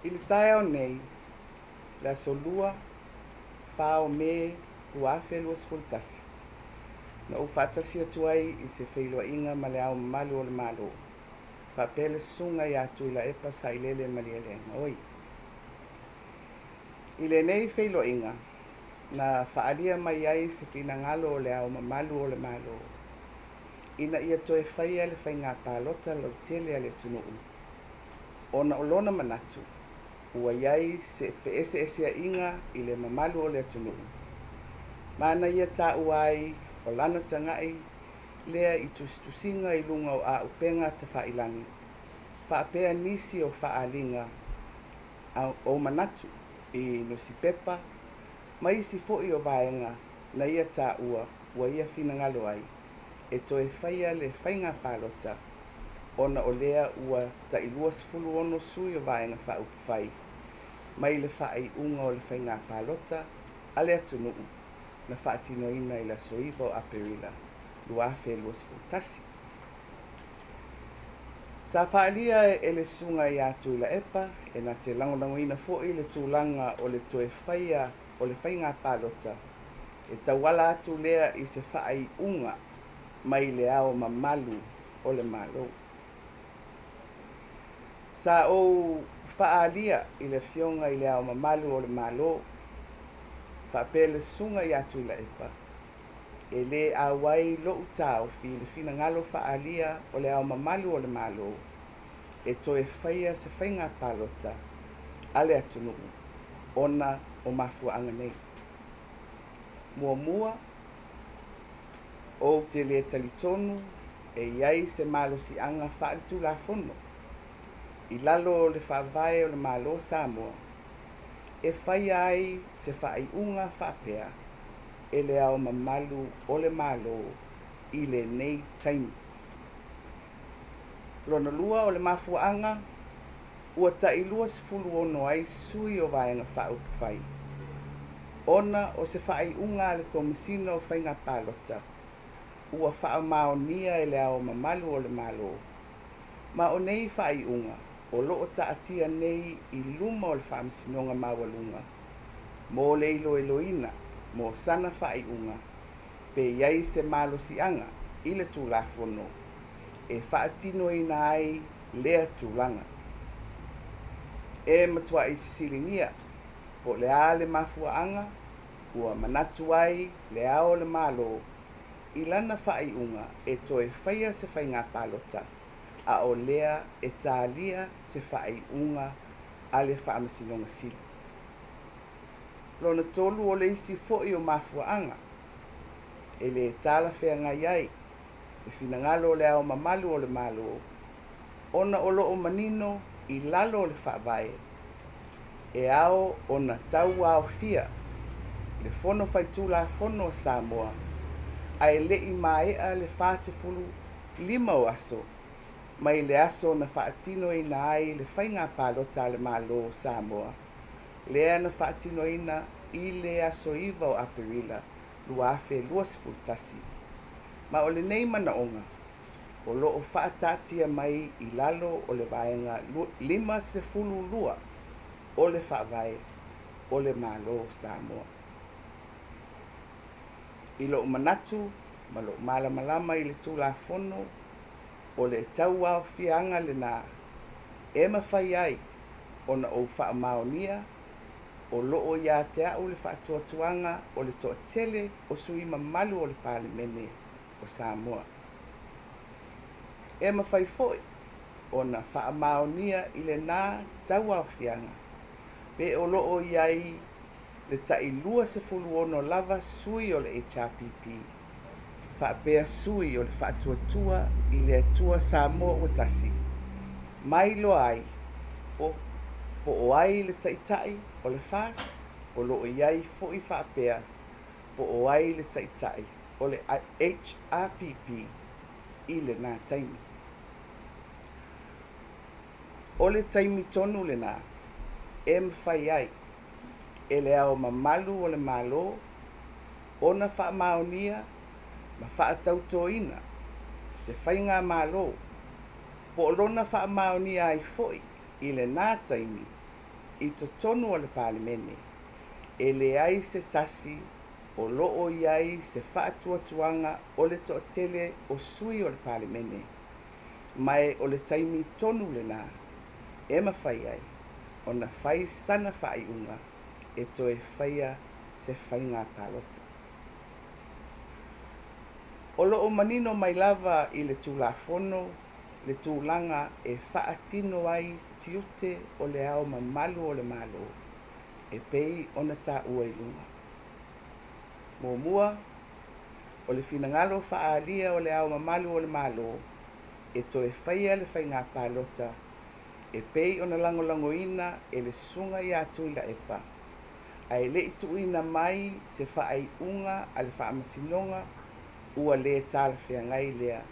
I le taeao nei, le aso Lua, 4 o Me 2021, na ou faatasi atu ai i se feiloaiga ma le Ao Mamalu o le Malo, faapea le Susuga ia Tuilaepa Sailele Malielegaoi. I lenei feiloaiga, na faaalia mai ai se finagalo o le Ao Mamalu o le Malo ina ia toe faia le faiga palota lautele a le atunuu, ona o lona manatu ua i ai se feeseeseaiga i le mamalu o le atunuu, ma na ia taua ai o lana tagai lea i tusitusiga i luga o auupega tafailagi, faapea nisi o faaaliga o manatu i nusipepa ma isi foi o vaega na ia taua ua ia finagalo ai e toe faia le faiga palota ona o lea ua tai 26 sui o Vaega Faaupufai mai le faaiuga o le faiga palota a le atunuu na faatinoina i le aso 9 o Aperila 2021. Sa faaalia e le Susuga ia Tuilaepa e na te lagolagoina foi le tulaga o le toe faia o le faiga palota e tauala atu lea i se faaiuga mai le Ao Mamalu o le Malo. Sa ou faaalia i le Afioga i le Ao Mamalu o le Malo faapea le Susuga ia Tuilaepa e lē auai lo'u taofi i le finagalo faaalia o le Ao Mamalu o le Malo e toe faia se faiga palota a le atunuu ona o mafuaaga nei. Muamua, ou te lē talitonu e i ai se malosiaga faaletulafono i lalo o le Faavae o le Malo o Samoa e faia ai se faaiuga faapea e le Ao Mamalu o le Malo i lenei taimi. Lona lua o le mafuaaga ua tai 26 ai sui o Vaega Faaupufai ona o se faaiuga a le Komesina o Faiga Palota ua faamaonia e le Ao Mamalu o le Malo, ma o nei faaiuga o loo taatia nei i luma o le Faamasinoga Maualuga mo le iloiloina mo sana faaiuga pe i ai se malosiaga i le Tulafono e faatinoina ai lea tulaga. E matuai fesiligia po o le a le mafuaaga ua manatu ai le Ao o le Malo i lana faaiuga e toe faia se faiga palota a o lea e talia se faaiuga a le Faamasinoga Sili. Lona tolu o le isi foi o mafuaaga e lē talafeagai ai le finagalo o le Ao Mamalu o le Malo ona o loo manino i lalo o le Faavae e ao ona tauaofia le Fono Faitulafono a Samoa ae le'i maea le 45 o aso mai le aso na faatinoina ai le faiga palota a le Malo o Samoa lea na faatinoina i le aso 9 o Aperila 2021, ma o lenei manaoga o loo faataatia mai i lalo o le Vaega 52 o le Faavae o le Malo o Samoa. I lou manatu ma lou malamalama i le Tulafono, o le tauaofiaga lena e mafai ai ona ou faamaonia o loo ia te au le faatuatuaga o le toatele o sui mamalu o le Palemene o Samoa. E mafai foi ona faamaonia i lena tauaofiaga pe o loo i ai le tai 26 lava sui o le HRPP faapea sui o le Faatuatua i le Atua Samoa ua Tasi ma iloa ai po o ai le taitai o le FAST, o loo i ai foi faapea po o ai le taitai o le HRPP i lena taimi. O le taimi tonu lena e mafai ai e le Ao Mamalu o le Malo ona faamaonia ma faatautoina se faigamalo po o lona faamaonia ai foi i lena taimi i totonu o le Palemene, e leai se tasi o loo i ai se faatuatuaga o le toatele o sui o le Palemene, ma e o le taimi tonu lena e mafai ai ona fai sana faaiuga e toe faia se faiga palota. O loo manino mai lava i le Tulafono le tulaga e faatino ai tiute o le Ao Mamalu o le Malo e pei ona taua i luga. Muamua, o le finagalo faaalia o le Ao Mamalu o le Malo e toe faia le faiga palota e pei ona lagolagoina e le Susuga ia Tuilaepa, ae le i tuuina mai se faaiuga a le Faamasinoga ua le talafeagai lea,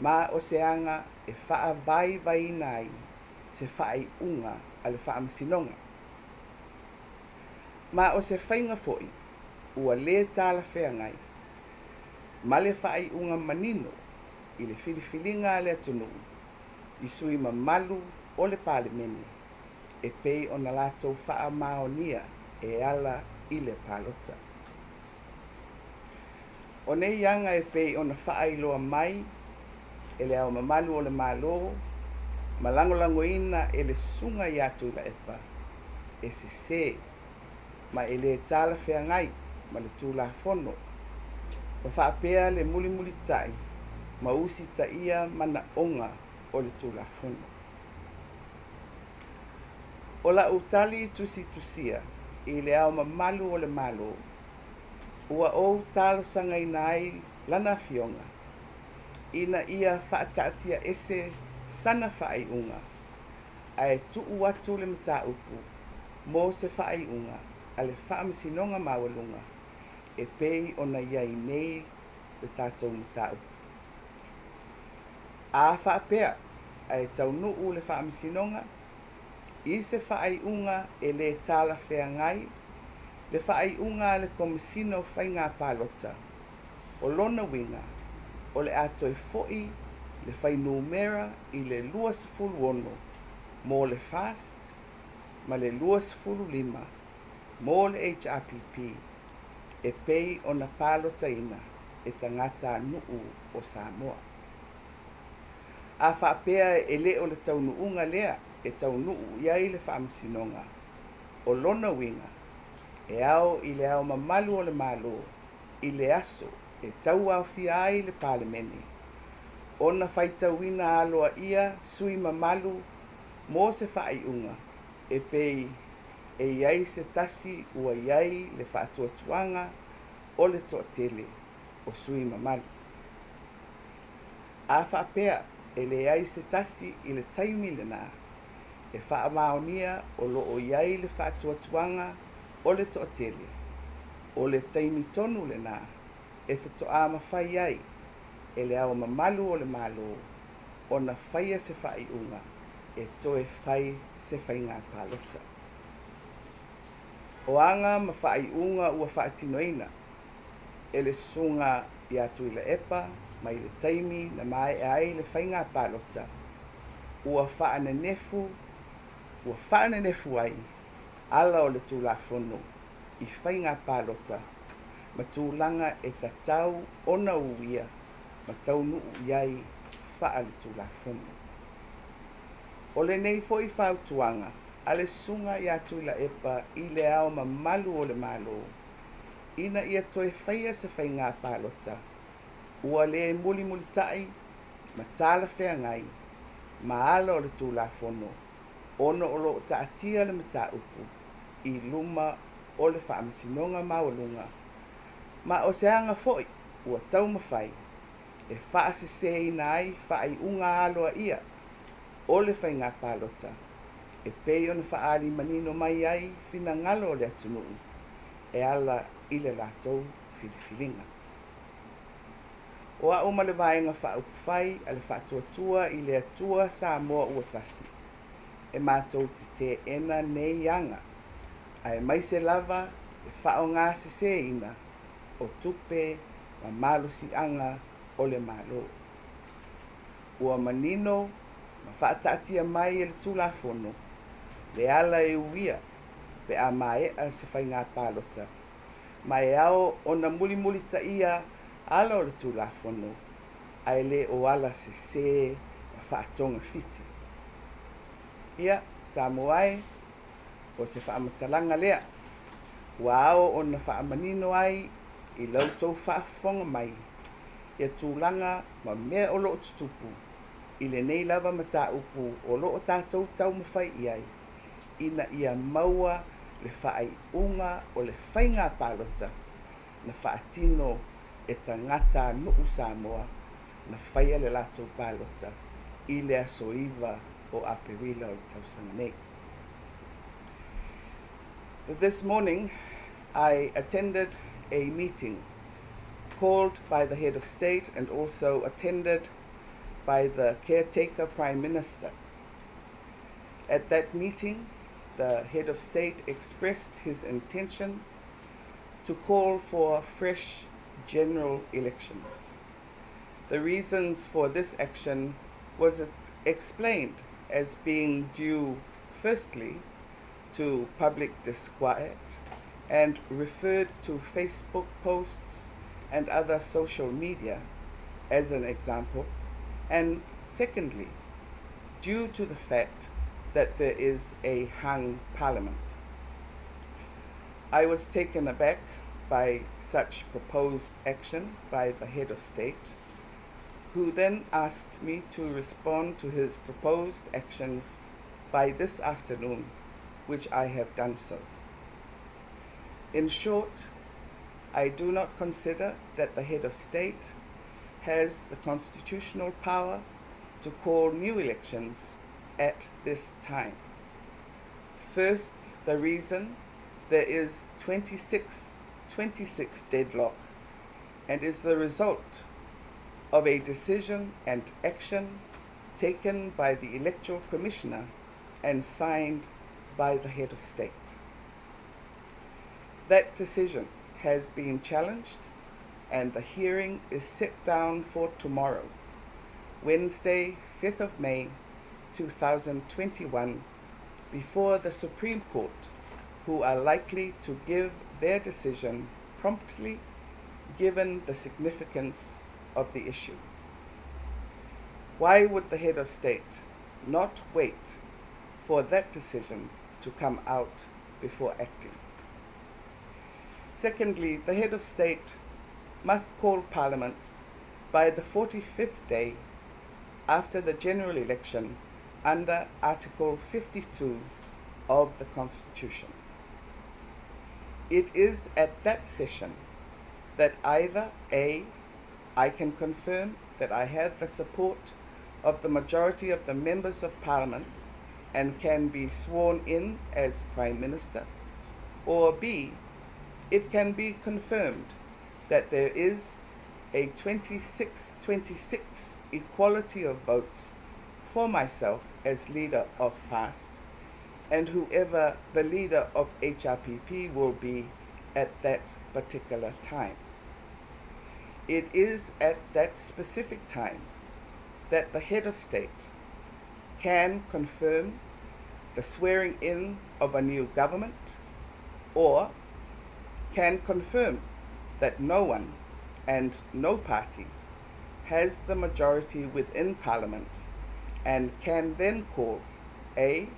ma o se aga e faavaivaiina ai se faaiuga a le Faamasinoga. Ma o se faiga foi ua le talafeagai ma le faaiuga manino i le filifiliga a le atunuu i sui mamalu o le Palemene e pei ona latou faamaonia e ala i le palota. O nei aga e pei ona faailoa mai e le Ao Mamalu o le Malo ma lagolagoina e le Susuga ia Tuilaepa e sesē ma e le talafeagai ma le Tulafono, ma faapea le mulimulita'i ma usitaia manaoga o le Tulafono. O lau tali tusitusia i le Ao Mamalu o le Malo, ua ou talosagaina ai lana afioga ina ia faataatiaese sana faaiuga ae tuu atu le mataupu mo se faaiuga a le Faamasinoga Maualuga e pei ona i ai nei le tatou mataupu. A faapea ae taunuu le Faamasinoga i se faaiuga e le talafeagai le faaiuga a le Komesina o Faiga Palota, o lona uiga o le a toe foi le fuainumera i le 26 mo le FAST ma le 25 mo le HRPP e pei ona palotaina e tagatanuu o Samoa. A faapea e le o le taunuuga lea e taunuu i ai le Faamasinoga, o lona uiga e ao i le Ao Mamalu o le Malo i le aso e tauaofia ai le Palemene ona faitauina aloaia sui mamalu mo se faaiuga e pei e i ai se tasi ua i ai le faatuatuaga o le toatele o sui mamalu. A faapea e leai se tasi i le taimi lena e faamaonia o loo i ai le faatuatuaga o le toatele, o le taimi tonu lena e faatoa mafai ai e le Ao Mamalu o le Malo ona faia se faaiuga e toe fai se faiga palota. O aga ma faaiuga ua faatinoina e le Susuga ia Tuilaepa mai le taimi na maea ai le faiga palota, ua faanenefu ai ala o le Tulafono i faiga palota ma tulaga e tatau ona uia ma taunuu i ai faaletulafono. O lenei foi fautuaga a le Susuga ia Tuilaepa i le Ao Mamalu o le Malo ina ia toe faia se faiga palota ua le mulimulita'i ma talafeagai ma ala o le Tulafono, ona o loo taatia le mataupu i luma o le Faamasinoga Maualuga, ma o se aga foi ua taumafai e faaseseina ai faaiuga aloaia o le faiga palota e pei ona faaali manino mai ai finagalo o le atunuu e ala i le latou filifiliga. O au ma le Vaega Faaupufai a le Faatuatua i le Atua Samoa ua Tasi, e matou te teena nei aga, aemaise lava le faaaogaseseina o tupe ma malosiaga o le Malo. Ua manino ma faataatia mai e le Tulafono le ala e uia pe a maea se faiga palota, ma e ao ona mulimulitaia ala o le Tulafono, ae le o ala sesē ma faatogafiti. Ia, Samoa e, o se faamatalaga lea ua ao ona faamanino ai i la outou faafofoga mai ia tulaga ma mea o lo o tutupu i lenei lava mataupu o lo o tatou taumafai i ai ina ia maua le faaiuga o le faiga palota na faatino e tagatanuu Samoa na faia le latou palota i le aso 9 o Aperila o le tausaga nei. This morning, I attended a meeting called by the head of state and also attended by the caretaker prime minister. At that meeting, the head of state expressed his intention to call for fresh general elections. The reasons for this action was explained as being due, firstly, to public disquiet and referred to Facebook posts and other social media as an example, and secondly, due to the fact that there is a hung parliament. I was taken aback by such proposed action by the head of state, who then asked me to respond to his proposed actions by this afternoon, which I have done so. In short, I do not consider that the head of state has the constitutional power to call new elections at this time. First, the reason there is 26-26 deadlock and is the result of a decision and action taken by the Electoral Commissioner and signed by the head of state. That decision has been challenged and the hearing is set down for tomorrow, Wednesday, 5th of May, 2021, before the Supreme Court, who are likely to give their decision promptly, given the significance of the issue. Why would the head of state not wait for that decision to come out before acting? Secondly, the head of state must call Parliament by the 45th day after the general election under Article 52 of the Constitution. It is at that session that either A, I can confirm that I have the support of the majority of the members of Parliament and can be sworn in as Prime Minister, or B, it can be confirmed that there is a 26-26 equality of votes for myself as leader of FAST and whoever the leader of HRPP will be at that particular time. It is at that specific time that the head of state can confirm the swearing in of a new government or can confirm that no one and no party has the majority within Parliament and can then call A,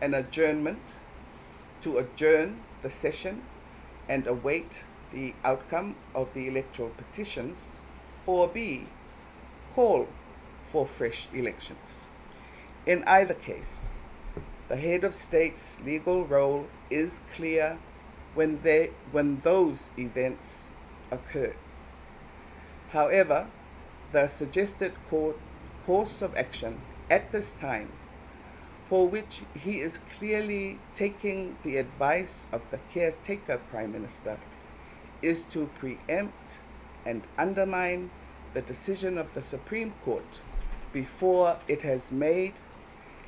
an adjournment to adjourn the session and await the outcome of the electoral petitions, or B, call for fresh elections. In either case, the head of state's legal role is clear when those events occur. However, the suggested course of action at this time, for which he is clearly taking the advice of the caretaker Prime Minister, is to preempt and undermine the decision of the Supreme Court before it has made,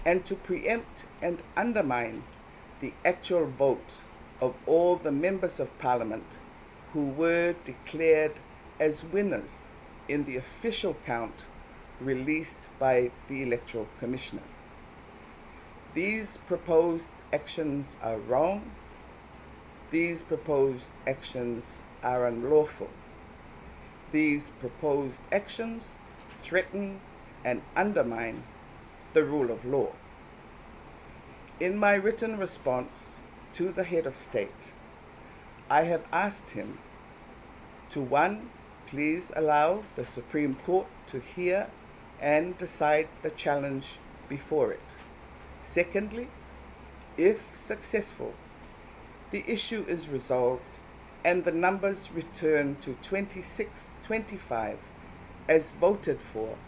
and to preempt and undermine the actual vote of all the members of Parliament who were declared as winners in the official count released by the Electoral Commissioner. These proposed actions are wrong. These proposed actions are unlawful. These proposed actions threaten and undermine the rule of law. In my written response to the head of state, I have asked him to, 1, please allow the Supreme Court to hear and decide the challenge before it. Secondly, if successful, the issue is resolved and the numbers return to 26-25 as voted for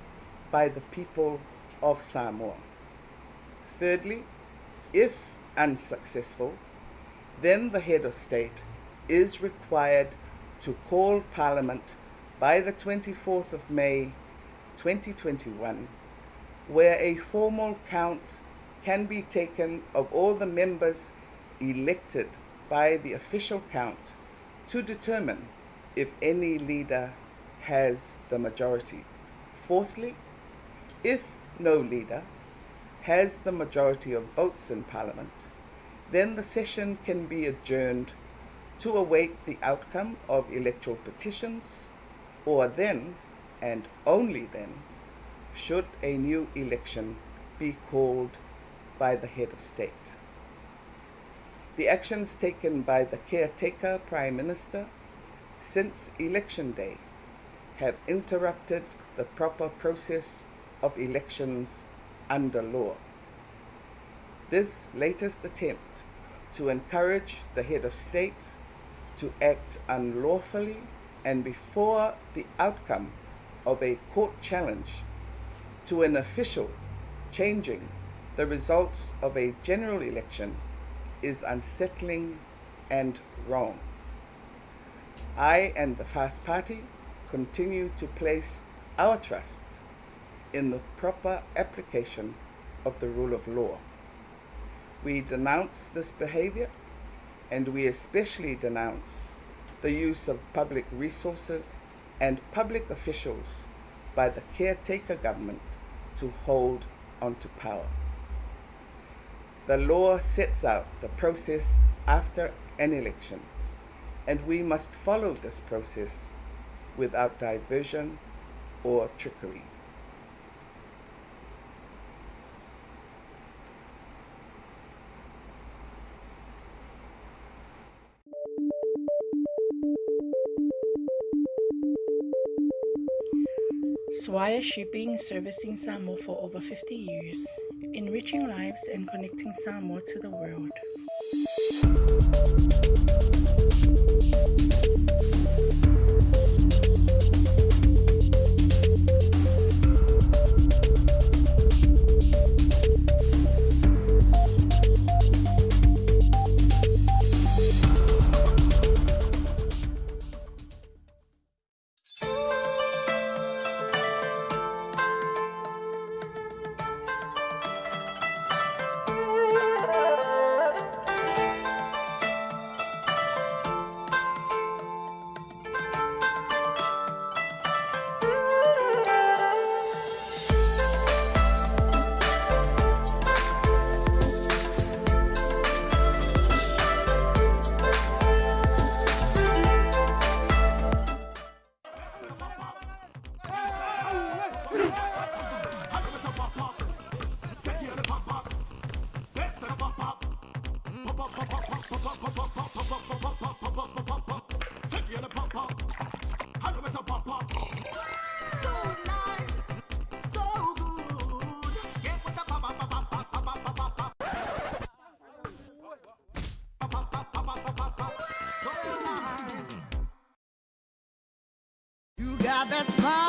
by the people of Samoa. Thirdly, if unsuccessful, then the head of state is required to call Parliament by the 24th of May 2021, where a formal count can be taken of all the members elected by the official count to determine if any leader has the majority. Fourthly, if no leader has the majority of votes in Parliament, then the session can be adjourned to await the outcome of electoral petitions, or then, and only then, should a new election be called by the head of state. The actions taken by the caretaker Prime Minister since Election Day have interrupted the proper process of elections under law. This latest attempt to encourage the head of state to act unlawfully and before the outcome of a court challenge to an official changing the results of a general election is unsettling and wrong. I and the FAST Party continue to place our trust in the proper application of the rule of law. We denounce this behavior, and we especially denounce the use of public resources and public officials by the caretaker government to hold onto power. The law sets out the process after an election, and we must follow this process without diversion or trickery. Swire Shipping, servicing Samoa for over 50 years, enriching lives and connecting Samoa to the world. Got that smile.